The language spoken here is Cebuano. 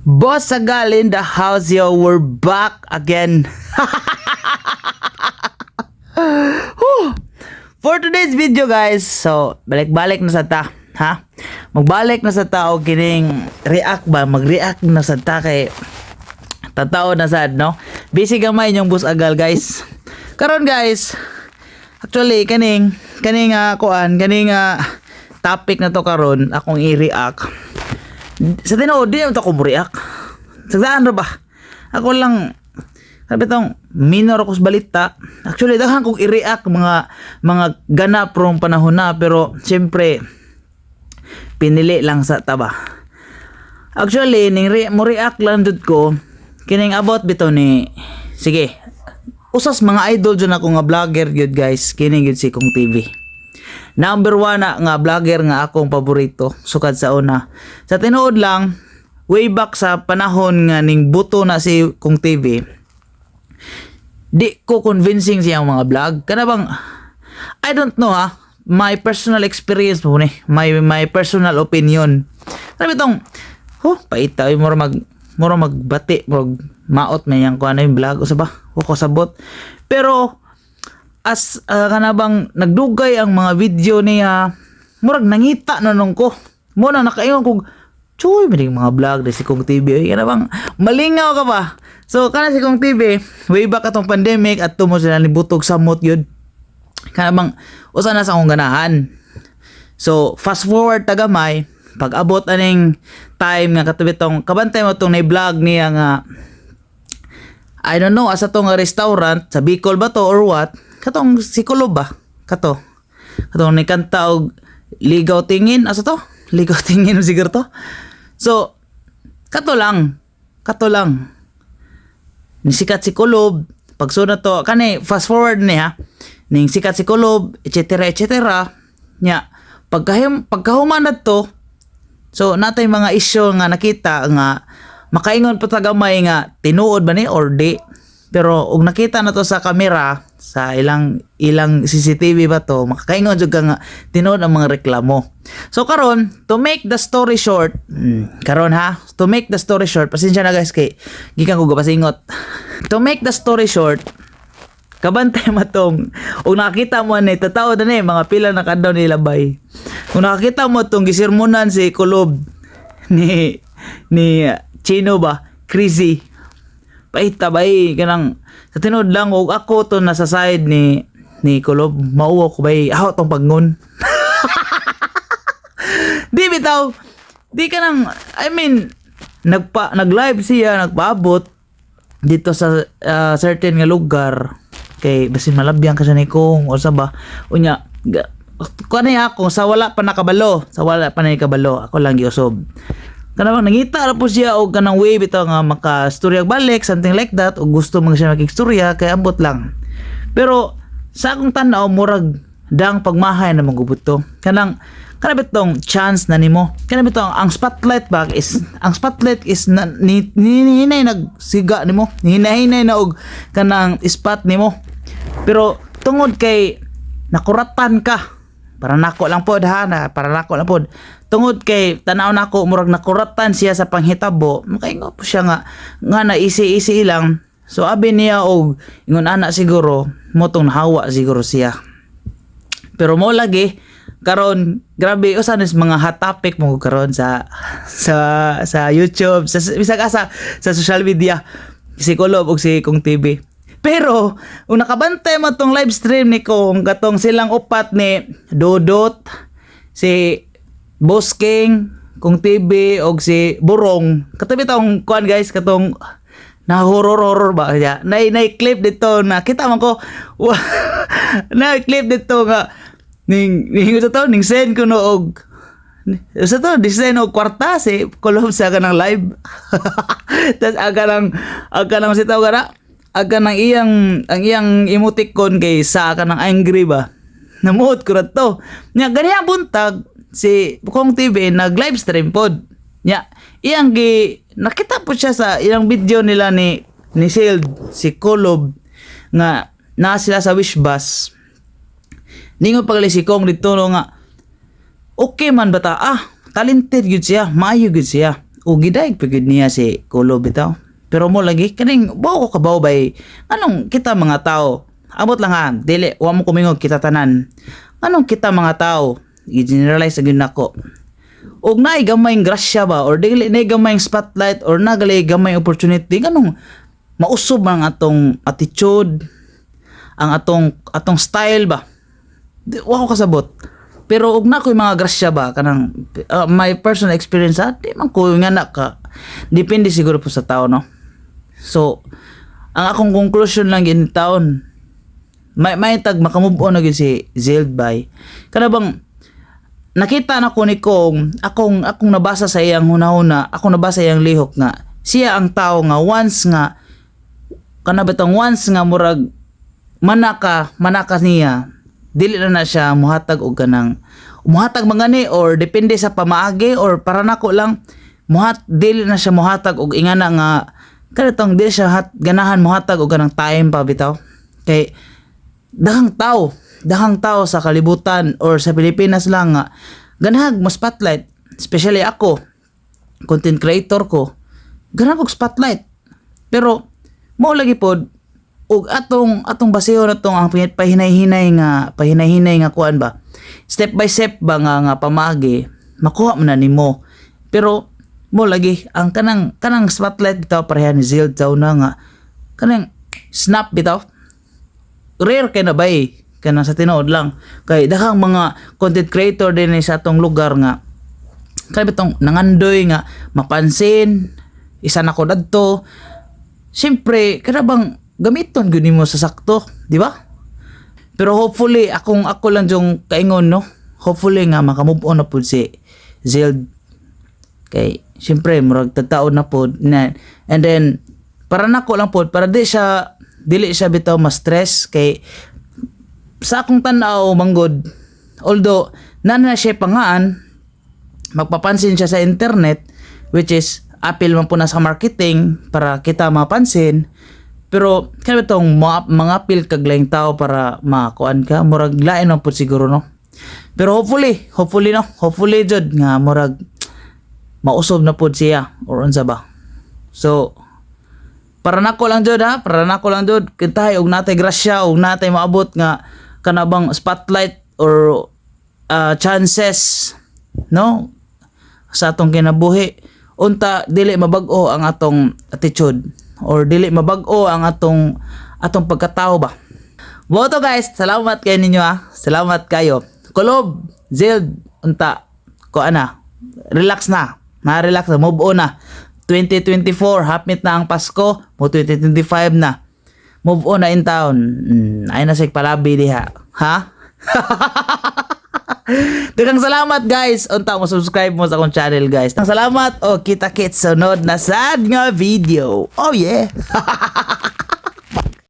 Boss Sagal in the house, yo. We're back again. Whew. For today's video, guys, so balik-balik na sa ta, ha? Magbalik na sa ta og kining react ba, mag-react na sa ta kay tatao na sad, no? Busy gamay inyong Boss Agal, guys. Karon, guys, actually kaning kaning kuan, kaning topic na to karon akong i-react. Sa tinuod, di naman to ako mo-react. Sagdaan ra ba? Ako lang sabi tong minor ako sa balita. Actually, daghan kong i-react mga ganap rong panahon na, pero siyempre pinili lang sa taba. Actually, ning mo react lang jud ko kining about bitaw ni, sige. Usas mga idol jud ako nga vlogger gyud, guys, kini gyud si Kong TV. Number one na nga vlogger nga akong paborito sukad sa una. Sa tinuod lang, way back sa panahon nga ning buto na si Kong TV, di ko convincing siyang mga vlog. Kana bang, I don't know ha, my personal experience mo ni, my personal opinion. Sabi tong, oh, paita, ay, mura magbati, mura maot man yang kuan yung vlog, usa ba? Ko sabot. Pero, as kana bang nagdugay ang mga video niya, murag nangita na nung ko. Mo na nakaingon kog chuy may mga vlog di si Kong TV ay, kana bang malingaw ka ba? So kana si Kong TV way back atong pandemic at tumo sila ni butog samot yun. Kana bang usa na sa akong ganahan. So fast forward tagamay, pag abot aning time nga katubitong kabantay mo tong na-vlog niya nga, I don't know, asa to nga restaurant, sa Bicol ba to or what? Katong si Kulob ba? Kato. Katong ni kanta og Ligaw Tingin, asa to? Ligaw Tingin siguro to. So, kato lang. Kato lang. Nisikat si Kulob, pagsunod to, kani fast forward ni ha. Ning sikat si Kulob, etc. etc. Nya, pagkahuman na to, so natay mga isyu nga nakita nga makaingon pa tagamay nga tinuod ba ni or di. Pero og nakita na to sa kamera sa ilang ilang CCTV ba to, makakaingon jud ka nga tinuod ang mga reklamo. So karon, to make the story short, karon ha, to make the story short, pasensya na guys kay gikan ko gapasingot. To make the story short, kabantay matong ug nakita mo ni tataw na ni mga pila na kadlaw ni labay. Kung nakakita mo tong gisermonan si Kulob ni Chino ba, crazy. Paita ba eh, kanang sa tinuod lang og ako to nasa side ni Kulob, mauwa ko bay, aho tong pagngon. Di bitaw, di ka nang, I mean, nag-live siya, nagpaabot dito sa certain nga lugar kay basin malabyan ka siya ni Kong o sa ba unya kuan niya ako sa wala pa nakabalo, sa wala pa nakabalo, ako lang giusob. Kanang nangita ra po siya og kanang way bitaw nga makastorya balik, something like that, og gusto man siya makigstorya kay ambot lang. Pero sa akong tan-aw, murag dang pagmahay na magubot to. Kanang kana bitong chance na nimo, kana bitong ang spotlight ba is ang spotlight is na, ni, ni, nagsiga nimo, hinay-hinay na og kanang spot nimo, pero tungod kay nakuratan ka, para nako lang pod ha, na para nako lang pod, tungod kay tanaw nako murag nakuratan siya sa panghitabo, makaingon po siya nga nga na easy easy lang. So abi niya og ingon ana siguro mo tong nahawa siguro siya. Pero mo lagi karon, grabe usa nis mga hot topic mo karon sa YouTube, sa bisag asa sa social media, si Kulob ug si Kong TV. Pero kung nakabantay mo tong live stream ni Kong, katong silang upat ni Dodot, si Boss King, Kong TV og si Burong, katabi tong kuan guys, katong na horror horror ba kaya nay clip dito na kita man ko na clip dito nga ning sa to ning send ko no og sa to di send og kwarta si Kulob sa kanang live. Tas aga nang si tawag kana aga nang iyang ang iyang emoticon kay sa kanang angry ba, namuot ko ra to. Nya ganiya buntag si Kong TV nag live stream pod. Nya iyang gi nakita po siya sa ilang video nila ni Sild, si Kulob, nga naa sila sa Wish Bus. Ningon pagali si Kong dito no nga okay man bata, ah, talented gyud siya, maayo gyud siya. O gidaig pa gyud niya si Kulo bitaw. Pero mo lagi kaning wa ko kabaw bay anong kita mga tao. Amot lang ha, dili wa mo kumingog kita tanan. Anong kita mga tao, i-generalize gyud nako. Og naay gamayng grasya ba or dili naay gamayng spotlight or nagali gamay opportunity, nganong mausob man ang atong attitude, ang atong style ba? Di, wa ko kasabot. Pero og na ko'y mga grasya ba kanang my personal experience ha, di man ko nga na ka. Depende siguro po sa tao, no. So ang akong conclusion lang in taon, may tag makamove on na gyud si Zild bay. Kana bang nakita na ko ni Kong, akong nabasa sa iyang hunahuna, akong nabasa iyang lihok nga siya ang tao nga once nga kana bitong once nga murag manaka niya, dili na na siya muhatag og kanang muhatag mangani or depende sa pamaagi or para nako lang muhat dili na siya muhatag og ingana nga kanitong dili siya ganahan muhatag og kanang time pa bitaw kay daghang tao sa kalibutan or sa Pilipinas lang nga ganahag mo spotlight, especially ako, content creator ko, ganahag og spotlight. Pero mao lagi pod og atong baseho na tong ang pahinay-hinay nga kuan ba, step by step ba nga pamaagi, makuha man na nimo. Pero mo lagi ang kanang spotlight bitaw, pareha ni Zild daw na nga kanang snap bitaw, rare kay na bay kanang sa tinuod lang kay daghang mga content creator din sa atong lugar nga kay bitong nangandoy nga mapansin. Isa na ko dadto. Siyempre kada bang gamiton gyud nimo sa sakto, di ba? Pero hopefully, akong ako lang yung kaingon, no, hopefully nga makamove on na pud si Zild kay siyempre murag tataon na pod na. And then para nako lang pod, para di siya dili siya bitaw ma-stress kay sa akong tan-aw manggod, although na na siya pangaan magpapansin siya sa internet, which is appeal man po na sa marketing para kita mapansin, pero kaya itong mga appeal kag laing tao para makuan ka, murag lain man po siguro, no. Pero hopefully, hopefully, no, hopefully jud nga murag mausob na pod siya or unsa ba. So para nako lang jud ha, para nako lang jud, kintahay og natay grasya og natay maabot nga kanabang spotlight or chances, no, sa atong kinabuhi, unta dili mabag-o ang atong attitude or dili mabag-o ang atong pagkatao ba. Boto guys, salamat kayo ninyo ha. Salamat kayo. Kulob, Zild, unta ko ana. Relax na. Na relax na, move on na. 2024, hapit na ang Pasko, mo 2025 na. Move on na in town. Ay na sig palabi diha. Ha? Daghang salamat guys. Unta mo subscribe mo sa akong channel, guys. Daghang salamat o kita kits sunod na sad nga video. Oh yeah.